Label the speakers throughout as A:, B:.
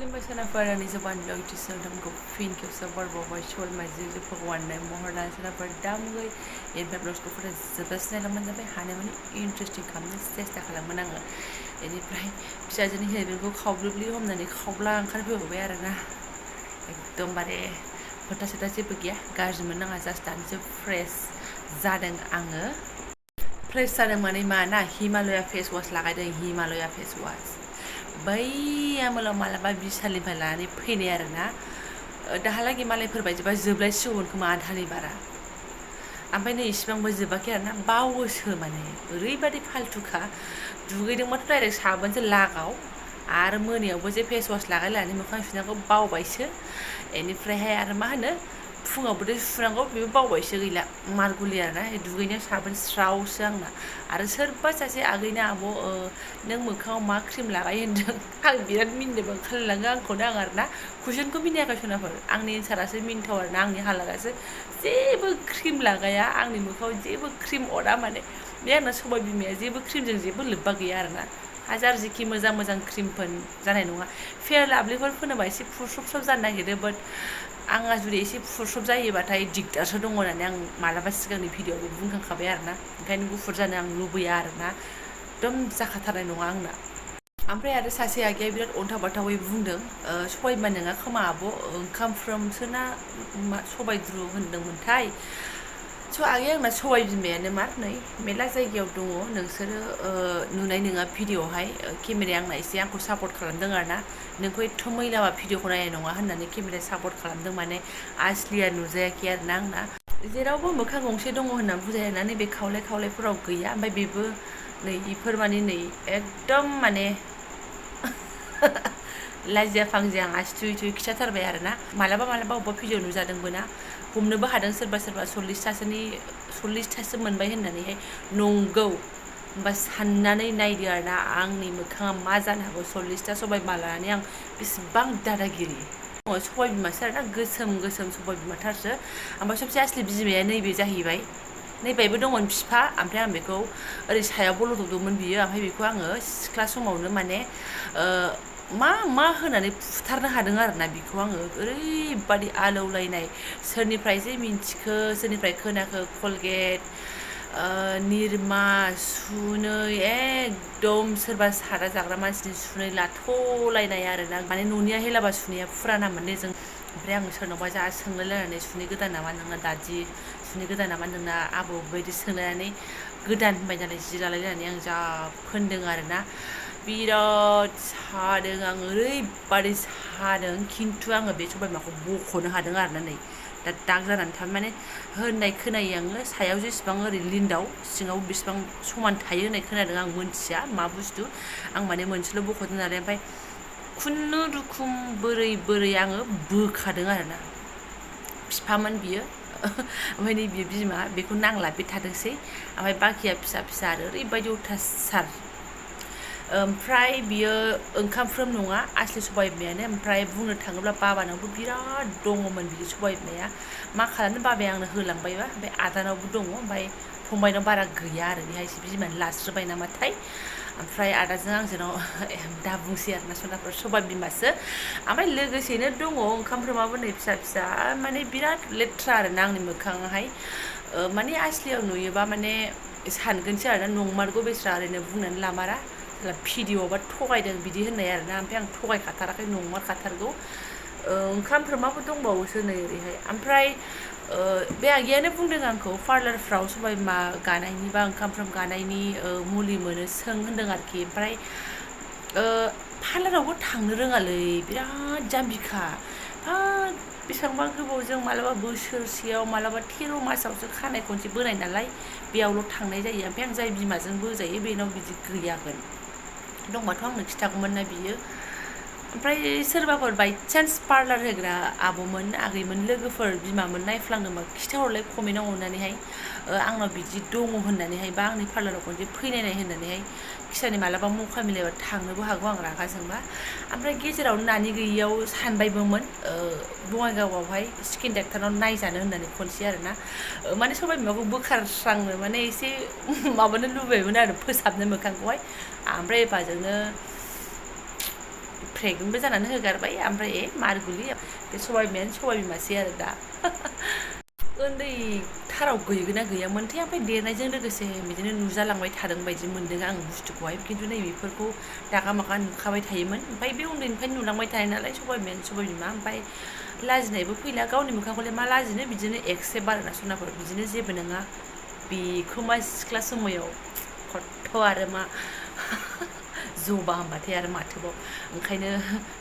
A: खुलुमबाय सोनाफोर आंनि जबानब्लग इउटुब फिन खेबसेयाव बरबावबाय सल माइजि भगवाननो महर लाना सोनाफोर दामुगै एडभाइ ब्लग्सखौ जोबजासे नायलांबानो जाबाय हानायमानि इन्टारेस्टिं खालामनो सेस्था खालामगोन आङो बेनिफ्राय फिसाजोनि हेरेनखौ खावब्लोब्लि हमनानै खावब्ला ओंखारबोबाय आरोना एकदमबारे फोथा सोथा जेबो गैया गाज्रि मोननाङा जास्ट दानिसो फ्रेस जादों आङो फ्रेस जादों माने मा ना हिमालया फेस वास लागायदों हिमालया फेस वास बै आमोलाव मालाबा बिसालनिफ्राय लानानै फैनाय आरोना दाहालागै मालायफोर बायदिबा जोबलायसिगौमोन खोमा आधानि बारा ओमफ्राय नै इसिबांबो जोबाखै आरोना बावोसो माने ओरैबायदि फाल्थुखा दुगैदोंबाथ' डाइरेक्ट साबोनसो लागाव आरो मोनायावबो जे फेस वास लागायलायनानै मोखां सुनांगौ बावबायसो बेनिफ्रायहाय आरो मा होनो फुङावबोथ' सुनांगौ बेबो बावबायसो गैला मारगुलि आरोना दुगैनायाव साबोन स्रावसो आंना आरो सोरबा सासे आगैनो आब' नों मोखाङाव मा क्रिम लागायो होनदों आं बिराद मिनिनोबो ओंखारलायलाङो आंखौनो आं आरोना कुइसनखौ मिनियाखै सोनाफोर आंनि एन्सारासो मिनिथाव आरोना आंनि हालागासो जेबो क्रिम लागाया आंनि मोखाङाव जेबो क्रिम अरा माने बे आंना सबाइ बिमाया जेबो क्रिमजों जेबो लोब्बा गैया आरोना हाजार जिखि मोजां मोजां क्रिमफोर जानाय नङा फेयार लाभलिफोर फोनोबा एसे फुरस्रब जानो नागिरो बाट आंहा जुदि एसे फुरस्रब जायोबाथाय दिगदारसो दङ होननानै आं मालाबा सिगांनि भिडिअ'आवबो बुंखांखाबाय आरोना ओंखायनो गुफुर जानो आं लुबैया आरोना एकदम जाखाथारनाय नङा आंना ओमफ्राय आरो सासे आगैया बिराद अन्थाव बाथावै बुंदों सबाइबिमा नोङा खोमा आब' ओंखामफ्रोमसोना सबाइद्रु होनदोंमोनथाय स' आगै आंना सबाइ बिमायानो मा नै मेरला जायगायाव दङ नोंसोरो नुनाय नङा भिडिअ'आवहाय केमेराया आंना एसे आंखौ सापर्ट खालामदों आरोना नोंखौ एथ' मैलाबा भिडिअ'खौ नायनाय नङा होननानै केमेराया सापर्ट खालामदों माने आसलिया नुजायाखै आरोना आंना जेरावबो मोखां गंसे दङ होनना बुजाया नैबे खावलाय खावलायफोराव गैया ओमफ्राय बेबो नै इफोर माने नै एकदम माने लाजिया फांजिया आं आसि थुयै थुयै खिथाथारबाय आरोना मालाबा मालाबा अबेबा भिडिअ नुजादोंबो ना हमनोबो हादों सोरबा सोरबा 40थासो मोनबाय होननानैहाय नंगौ होमबा साननानै नायदो आरोना आंनि मोखाङा मा जानो हागौ 40था सबाइबिमा लानानै आं बेसेबां दादागिरि सबाइ बिमासो आरोना गोसोम गोसोम सबाइ बिमाथारसो ओमफ्राय सबसे आसलि बिमाया नैबे जाहैबाय नैबायबो दंमोन बिफा ओमफ्राय आं बेखौ ओरै सायाव बल'दबदोंमोन बियो ओमफ्राय बेखौ आङो सिख्ला समावनो माने मा होनानै फुथारनो हादों आरोना बेखौ आङो ओरैबादि आलौलायनाय सोरनिफ्राय जे मिन्थिखो सोरनिफ्राय खोनाखो कलगेट निरमा सुनै एकदम सोरबा सादा जाग्रा मानसिनि सुनै लाथ'लायनाय आरोना माने न'निया हेलाबा सुनैया फुराना मोनने जों ओमफ्राय आं सोरनावबा जा सोंलायलायनानै सुनै गोदान नामा नोंना दादि सुनै गोदान नामा नोंना आबौ बेबायदि सोंलायनानै गोदान होनबाय नालाय जि लालायलायनानै आं जा फोनदों आरोना बिराद सादों आं ओरैबादि सादों खिन्थु आङो बे सबाइबिमाखौ बख'नो हादों आरोना नै दा दाग जानानै थारमाने होननाय खोनायो आङो सायाव जेसेबां ओरै लिन्दाव सिङाव बेसेबां समान थायो होननाय खोनादों आं मोनथिया मा बुस्थु आं माने मोनसेल' बख'दों नालाय ओमफ्राय खुनुरुखुम बोरै आङो बोखादों आरोना बिफामोन बियो ओमफ्राय नै बियो बिमा बेखौ नांला बे थादोंसै ओमफ्राय बाखिया फिसा फिसा आरो ओरैबायदि अयथासार ओमफ्राय बियो ओंखामफ्रोम नङा आसलि सबाइ बिमायानो ओमफ्राय बुंनो थाङोब्ला बाबानावबो बिराद दङमोन बिदि सबाइ बिमाया मा खालामनो बाबाया आंनो होलांबायबा ओमफ्य आदानावबो दङ ओमफ्राय फंबायनाव बारा गैया आरो बेहायसो बिमानो लास्रोबाय नामाथाय ओमफ्राय आदाजों आंजोंनाव दा बुंसै आरोना सनाफोर सबाइ बिमासो ओमफ्राय लोगोसेनो दङ ओंखामफ्रोमाबो नै फिसा फिसा माने बिराद लेथ्रा आरोना आंनि मोखाङाहाय माने आसलियाव नुयोबा माने सानगोनसो आरोना नंमारगौ बेस्रा ओरैनो बुंनानै लामारा भिडिअ'बा थगायदों बिदि होननाय आरोना ओमफ्राय आं थगायखाथाराखै नंमारखाथारगौ ओंखामफ्रोमाबो दंबावोसो नै ओरैहाय ओमफ्राय बे आगैयानो बुंदों आंखौ पार्लारफ्राव सबाइबिमा गानायनि बा ओंखामफ्रोम गानायनि मुलि मोनो सों होनदों आरोखि ओमफ्राय पार्लारावबो थांनो रोङालै बिराद जाम्बिखा बेसेबांबा गोबावजों मालाबा बोसोरसेयाव मालाबा 13 मासावसो खानाय खनसे बोनाय नालाय बेयावल' थांनाय जायो ओमफ्राय आं जाय बिमाजों बोजायो बेनाव बिदि गैयागोन दंबाथ' आंनो खिथागौमोन ना बियो ओमफ्राय सोरबाफोर बायचान्स पार्लार होग्रा आब'मोन आगैमोन लोगोफोर बिमामोन नायफ्लांदोंबा खिथाहरलाय कमेन्टआव अननानैहाय आंनाव बिदि दङ होननानैहाय बा आंनि पार्लाराव खनसे फैनायनाय होननानैहाय खिसानि मालाबा मखा मिलायबा थांनोबो हागौ आं रागा जोंबा ओमफ्राय गेजेराव नानि गैयियाव सानबायबोमोन बङाइगावआवहाय स्किन डाक्टारनाव नायजानो होननानै खनसे आरोना माने सबाइ बिमाखौ बोखारस्रांनो माने एसे माबानो लुबैबायमोन आरो फोसाबनो मोखांखौहाय ओमफ्राय एबाजोंनो प्रेगनेन्टबो जानानै होगारबाय ओमफ्राय मारगुलि बे सबाइ बिमासै आरो दा उन्दैथाराव गैगोना गैयामोनथाय ओमफ्राय देरनायजों लोगोसे बिदिनो नुजालांबाय थादों बायदि मोन्दों आं बुस्थुखौहाय खिन्थु नैबेफोरखौ दागा मागा नुखाबाय थायोमोन ओमफ्राय बे उन्दैनिफ्रायनो नुलांबाय थानाय नालाय सबाइ बिमा ओमफ्राय लाजिनायबो फैला गावनि मोखांखौलाय मा लाजिनो बिदिनो एक्सेप्ट आरोना सनाफोर बिदिनो जेबो नङा बेखौ मा सिख्ला समायाव खथ्थ' आरो मा जबा होनबाथाय आरो माथोबाव ओंखायनो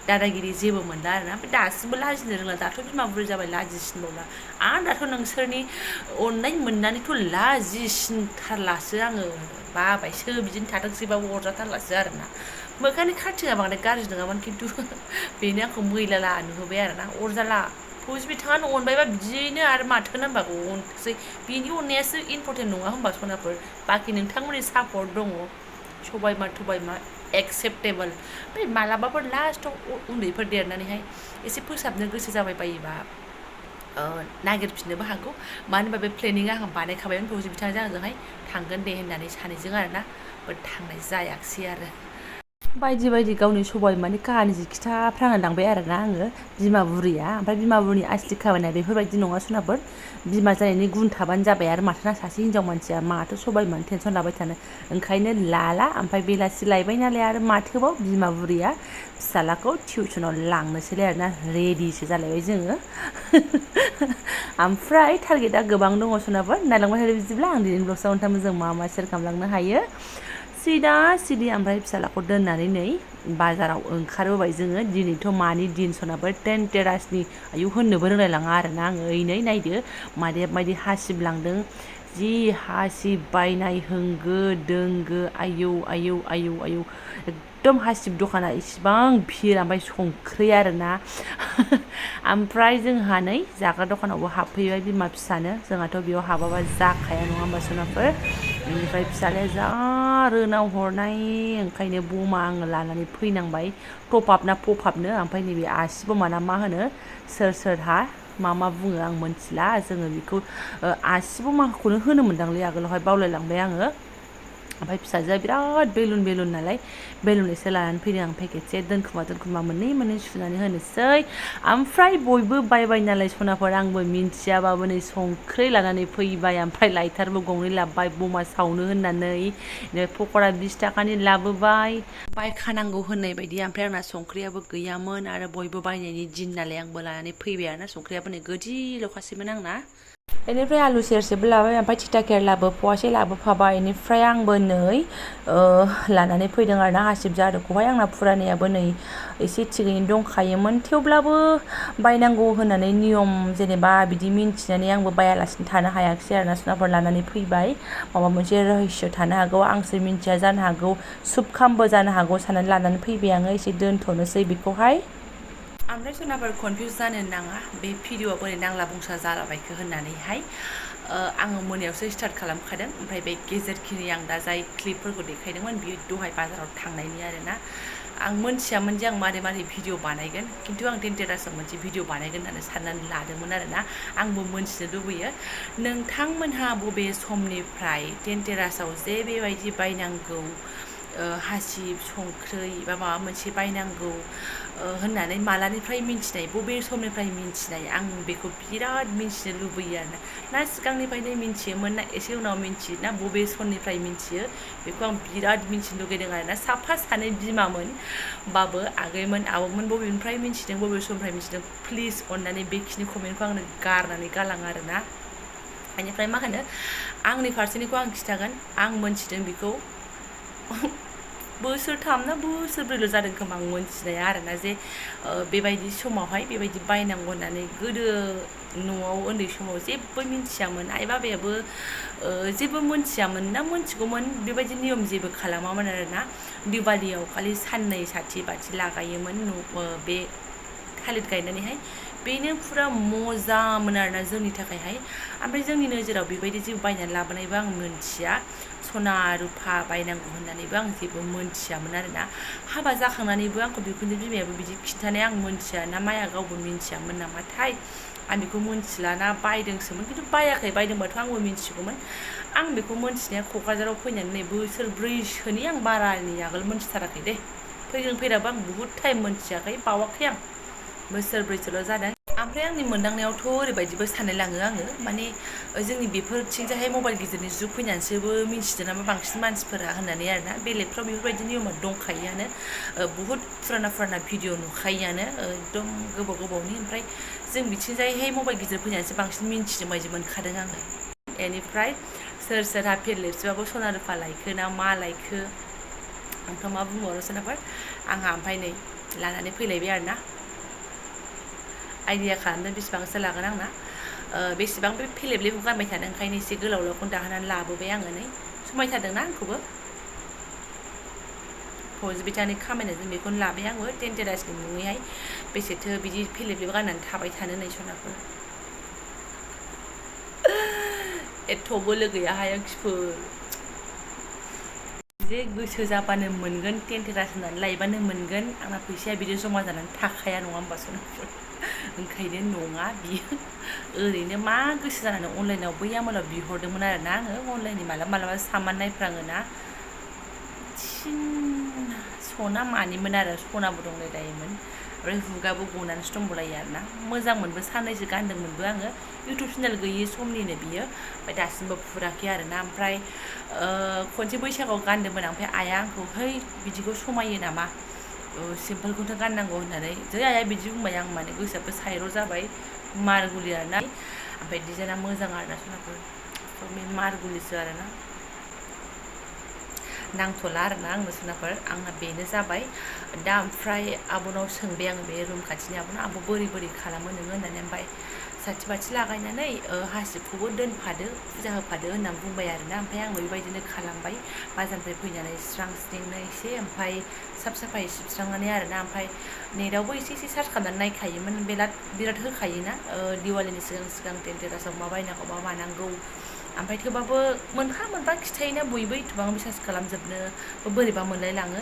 A: दादागिरि जेबो मोनला आरोना ओमफ्राय दासिमबो लाजिनो रोंला दाथ' बिमा बुरै जाबाय लाजिसिनबावला आरो दाथ' नोंसोरनि अननाय मोननानैथ' लाजिसिनथारलासो आङो बाबायसो बिदिनो थाथोंसैबाबो अरजाथारलासो आरोना मोखांनि खाथिङा बांद्राय गाज्रि नङामोन खिन्थु बेनो आंखौ मैला नुहोबाय आरोना अरजाला फौजि बिथाङानो अनबायबा बिदिनो आरो माथो नांबावगौ अनसै बिनि अननायासो इम्परटेन्ट नङा होनबा सनाफोर बाखि नोंथांमोननि सापर्ट दङ सबायमा थबायमा एक्सेप्टेबोल ओमफ्राय मालाबाफोर लास्टाव उन्दैफोर देरनानैहाय एसे फोसाबनो गोसो जाबाय बायोबा नागिरफिननोबो हागौ मानो होनबा बे प्लेनिंआ आं बानायखाबायमोन फौजि बिथांजों आंजोंहाय थांगोन दे होननानै सानैजों आरोना थांनाय जायाखिसै आरो बायदि बायदि गावनि सबायमानि काहानि खिथाफ्रांनो लांबाय आरोना आङो बिमा बुरैया ओमफ्राय बिमा बुरैनि आसलि खामानिया बेफोरबायदि नङा सनाफोर बिमा जानायनि गुन थाबानो जाबाय आरो माथोना सासे हिनजाव मानसिया माथो सबायमानि टेनसन लाबाय थानो ओंखायनो लाला ओमफ्राय बेलासि लायबाय नालाय आरो माथोबाव बिमा बुरैया फिसालाखौ टिउसनाव लांनोसैलाय आरोना रेडिसो जालायबाय जोङो ओमफ्राय टारगेटआ गोबां दङ सनाफोर नायलांबाय थादो बिदिब्ला आं दिनैनि ब्लगआव नोंथांमोन जों मा सेयार खालामलांनो हायो सिदा सिदि ओमफ्राय फिसालाखौ दोननानै नै बाजाराव ओंखारबोबाय जोङो दिनैथ' मानि दिन सनाफोर टेनटेरासनि आयु होननोबो रोंलायलाङा आरोना आङो ओइनै नायदो मादैया मायदि हासिब लांदों जि हासिब बायनाय होंगो दोंगो आयौ आयौ आयौ आयौ एकदम हासिब दखाना इसिबां भिर ओमफ्राय संख्रि आरोना ओमफ्राय जोंहा नै जाग्रा दखानावबो हाबफैबाय बिमा फिसानो जोंहाथ' बेयाव हाबाबा जाखाया नङा होमबा सनाफोर बेनिफ्राय फिसालाया जा रोनाव हरनाय ओंखायनो बमा आङो लानानै फैनांबाय टपआप ना पपआपनो ओमफ्राय नैबे आसि बमाना मा होनो सोरहा मा बुङो आं मोनथिला जोङो बेखौ आसि बमाखौनो होनो मोनदांलै आगोलावहाय बावलायलांबाय आङो ओमफ्राय फिसाजोआ बिराद बेलुन नालाय बेलुन एसे लानानै फैदों आं पेकेटसे दोनखुमा मोननै सुनानै होनोसै ओमफ्राय बयबो बायबाय नालाय सनाफोर आंबो मिन्थियाबाबो नै संख्रि लानानै फैबाय ओमफ्राय लाइटारबो गंनै लाबोबाय बमा सावनो होननानै पक'रा 20 थाखानि लाबोबाय बायखानांगौ होननाय बायदि ओमफ्राय आंना संख्रियाबो गैयामोन आरो बयबो बायनायनि दिन नालाय आंबो लानानै फैबाय आरोना संख्रियाबो नै गोदिल'खासैमोन आंना बेनिफ्राय आलु सेरसेबो लाबाय ओमफ्राय थिथा केरेलाबो फवासे लाबोफाबाय बेनिफ्राय आंबो नै लानानै फैदों आरोना हासिब जादोखौहाय आंना फुरानायाबो नै एसे थिगैनो दंखायोमोन थेवब्लाबो बायनांगौ होननानै नियम जेनेबा बिदि मिन्थिनानै आंबो बायालासिनो थानो हायाखिसै आरोना सनाफोर लानानै फैबाय माबा मोनसे रहस्य थानो हागौ आंसो मिन्थिया जानो हागौ सुबखामबो जानो हागौ साननानै लानानै फैबाय आङो एसे दोनथ'नोसै बेखौहाय ओमफ्राय सोरनाफोर कनफिउस जानो नाङा बे भिडिअआ बोरै नांला बुंसा जालाबायखो होननानैहाय आङो मोनायावसो स्टार्ट खालामखादों ओमफ्राय बे गेजेरखिनि आं दा जाय क्लिपफोरखौ देखायदोंमोन बियो दहाय बाजाराव थांनायनि आरोना आं मोनथियामोन जे आं मारै भिडिअ बानायगोन खिन्थु आं टेनटेरासआव मोनसे भिडिअ बानायगोन होननानै साननानै लादोंमोन आरोना आंबो मोनथिनो लुबैयो नोंथांमोनहा बबे समनिफ्राय टेनटेरासआव जे बेबायदि बायनांगौ हासिब संख्रै बा माबा मोनसे बायनांगौ होननानै मालानिफ्राय मिन्थिनाय बबे समनिफ्राय मिन्थिनाय आं बेखौ बिराद मिन्थिनो लुबैयो आरोना ना सिगांनिफ्रायनो मिन्थियोमोन ना एसे उनाव मिन्थियो ना बबे समनिफ्राय मिन्थियो बेखौ आं बिराद मिन्थिनो लुगैदों आरोना साफा सानै बिमामोन बाबो आगैमोन आबौमोन बबेनिफ्राय मिन्थिदों बबे समनिफ्राय मिन्थिदों प्लिज अननानै बेखिनि कमेन्टखौ आंनो गारनानै गालां आरोना बेनिफ्राय मा होनो आंनि फारसेनिखौ आं खिन्थागोन आं मोन्थिदों बेखौ बोसोरथाम ना बोसोरब्रैल' जादों खोमा आं मोनथिनाया आरोना जे बेबायदि समावहाय बेबायदि बायनांगौ होननानै गोदो न'आव उन्दै समाव जेबो मिन्थियामोन आइ बाबायाबो जेबो मोनथियामोन ना मोनथिगौमोन बेबायदि नियम जेबो खालामामोन आरोना दिवालीयाव खालि साननै साथि बाथि लागायोमोन बे थालिर गायनानैहाय बेनो फुरा मजामोन आरोना जोंनि थाखायहाय ओमफ्राय जोंनि नोजोराव बेबायदि जेबो बायनानै लाबोनायबो आं मोनथिया सना रुफा बायनांगौ होननानैबो आं जेबो मोनथियामोन आरोना हाबा जाखांनानैबो आंखौ बिखुनजो बिमायाबो बिदि खिन्थानाय आं मोनथिया ना माया गावबो मिन्थियामोन नामाथाय आं बेखौ मोनथिला ना बायदोंसोमोन खिन्थु बायाखै बायदोंबाथ' आंबो मिन्थिगौमोन आं बेखौ मोनथिनाया क'क्राझाराव फैनानै नै बोसोरब्रैसोनि आं बारानि आगोल मोनथिथाराखै दे फैदोंबा आं बुहुद टाइम मोनथियाखै बावाखै आं बोसोरब्रैसोल' जादों ओमफ्राय आंनि मोनदांनायावथ' ओरैबायदिबो सानलायलाङो आङो माने जोंनि बेफोरथिंजायहाय मबाइल गिदिरनि जुग फैनानैसोबो मिन्थिदों नामा बांसिन मानसिफोरा होननानै आरोना बेलेगफ्राव बेफोरबायदि नियमा दंखायोआनो बुहुद फुराना भिडिअ नुखायोआनो एकदम गोबावनि ओमफ्राय जों बिथिंजायहाय मबाइल गिदिर फैनानैसो बांसिन मिन्थिनो बायदि मोनखादों आङो बेनिफ्राय सोरहा पेरलेबसबाबो सना रुफा लायखो ना मा लायखो आंथ' मा बुंबावनो सोरनाफोर आंहा ओमफ्राय नै लानानै फैलायबाय आरोना आइडिया खालामदों बेसेबांसो लागोन आंना बेसेबां बे फेलेबलेखौ गानबाय थादों ओंखायनो एसे गोलावखौनो दाहोनानै लाबोबाय आङो नै समायथारदोंना आंखौबो पजिबिलिटिनि खामायनायजों बेखौनो लाबाय आंबो टेन्टेरासनि मुङैहाय बेसेथो बिदि फेलेबलेब गाननानै थाबाय थानो नै सनाफोर एथ' बोलो गैयाहाय आंखिफोर जे गोसो जाबानो मोनगोन टेन्टेरास होननानै लायबानो मोनगोन आंना फैसाया बिदि जमा जानानै थाखाया नङा होमबा सनाफोर ओंखायनो नङा बियो ओरैनो मा गोसो जानानै अनलाइनाव बै आमोलाव बिहरदोंमोन आरोना आङो अनलाइननि मालाबा सामान नायफ्राङोना सना मानिमोन आरो सनाबो दंलायलायोमोन ओमफ्राय हुगाबो गनानैसो दंबावलायो आरोना मोजांमोनबो साननैसो गानदोंमोनबो आङो इउटुब चेनेल गैयि समनिनो बियो ओमफ्राय दासिमबो फुराखै आरोना ओमफ्राय खनसे बैसागोआव गानदोंमोन ओमफ्राय आइया आंखौ है बिदिखौ समायो नामा सिम्पोलखौथ' गाननांगौ होननानै जै आइया बिदि बुंबाय आं माने गोसोआबो सायर' जाबाय मारगुलि आरोना ओमफ्राय डिजाइना मोजां आरोना सनाफोर मारगुलिसो आरोना नांथ'ला आरोना आंनो सनाफोर आंना बेनो जाबाय दा ओमफ्राय आब'नाव सोंबाय आङो बे रुम खाथिनि आब' बोरै खालामो नोङो होननानै ओमफ्राय साथि बाथि लागायनानै हासिबखौबो दोनफादो फुजा होफादो होननानै बुंबाय आरोना ओमफ्राय आंबो बेबायदिनो खालामबाय बाजारनिफ्राय फैनानै स्रां स्रिंनो एसे ओमफ्राय साफ साफायै सिबस्रांनानै आरोना ओमफ्राय नेटआवबो एसे सार्च खालामनानै नायखायोमोन बिराद होखायोना दिवालीनि सिगां टेन्टेरासाव मा बायनांगौ मा मानांगौ ओमफ्राय थेवबाबो मोनफा खिथायोना बयबो एथबां बिसास खालामजोबनो बोरैबा मोनलायलाङो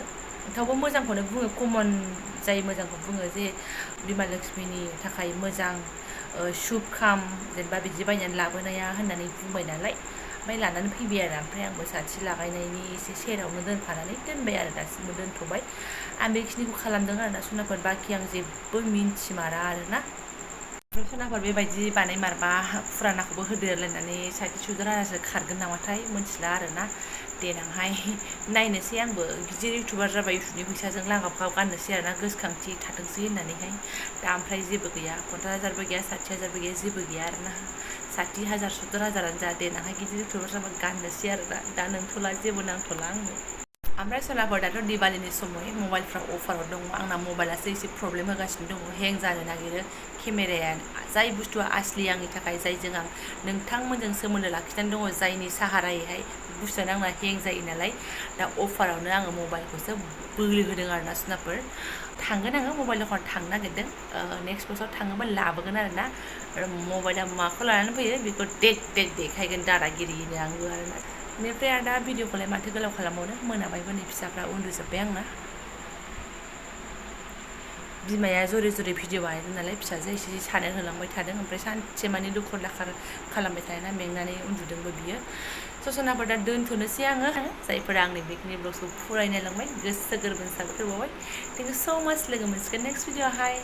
A: थेवबो मोजांखौनो बुङो कमन जाय मोजांखौ बुङो जे बिमा लक्ष्मीनि थाखाय मोजां शुभ खाम जेनेबा बिदि बायनानै लाबोनाया होननानै बुंबाय नालाय ओमफ्राय लानानै फैबाय आरो ओमफ्राय आंबो साथि लागायनायनि एसे सेरावनो दोनफानानै दोनबाय आरो दासिमबो दोनथ'बाय आं बेखिनिखौ खालामदों आरोना सनाफोर बाखि आं जेबो मिन्थिमारा आरोना सनाफोर बेबायदि बानायमारबा फुरानाखौबो होदेरलायनानै साथि सुदरासो खारगोन नामाथाय मिथिला आरोना देनांहाय नायनोसै आंबो गिदिर इउटुबार जाबाय इउटुबनि फैसाजों लांगाबगाव गाननोसै आरोना गोसोखांथि थाथोंसै होननानैहाय दा ओमफ्राय जेबो गैया 50,000बो गैया 60,000बो गैया जेबो गैया आरोना 60,000 70,000 जा देनांहाय गिदिर इउटुबार जाबा गाननोसै आरोना दा नोंथ'ला जेबो नांथ'ला आंनो ओमफ्राय सोरनाफोर दाथ' दिवालीनि समय मबाइलफ्रा अफाराव दङ आंना मबाइलासो एसे प्रब्लेम होगासिनो दङ हें जानो नागिरो केमेराया जाय बुस्थुआ आसलि आंनि थाखाय जायजों आं नोंथांमोनजों सोमोन्दो लाखिनानै दङ जायनि साहारायैहाय बुस्थुआनो आंना हें जायो नालाय दा अफारावनो आङो मबाइलखौसो बोलो होदों आरोना सोरनाफोर थांगोन आङो मबाइल दखान थांनो नागिरदों नेक्स्ट बोसोराव थाङोबा लाबोगोन आरोना मबाइला माखौ लानानै फैयो बेखौ देखायगोन दादागिरिनो आंबो आरोना बेनिफ्राय आरो दा भिडिअखौलाय माथो गोलाव खालामबावनो मोनाबायबो नै फिसाफ्रा उन्दुजोब्बाय आंना बिमाया जरे भिडिअ बानायदों नालाय फिसाजो एसे सानो होलांबाय थादों ओमफ्राय सानसे माने दुखुर दाखार खालामबाय थायोना मेंनानै उन्दुदोंबो बियो सनाफोर दा दोनथ'नोसै आङो जायफोरा आंनि बेखिनि ब्लगखौ फरायनायलांबाय गोसो गोरबोनि साबायखर बावबाय थेंक इउ स' माच लोगो मोनसिगोन नेक्स्ट भिडिअआवहाय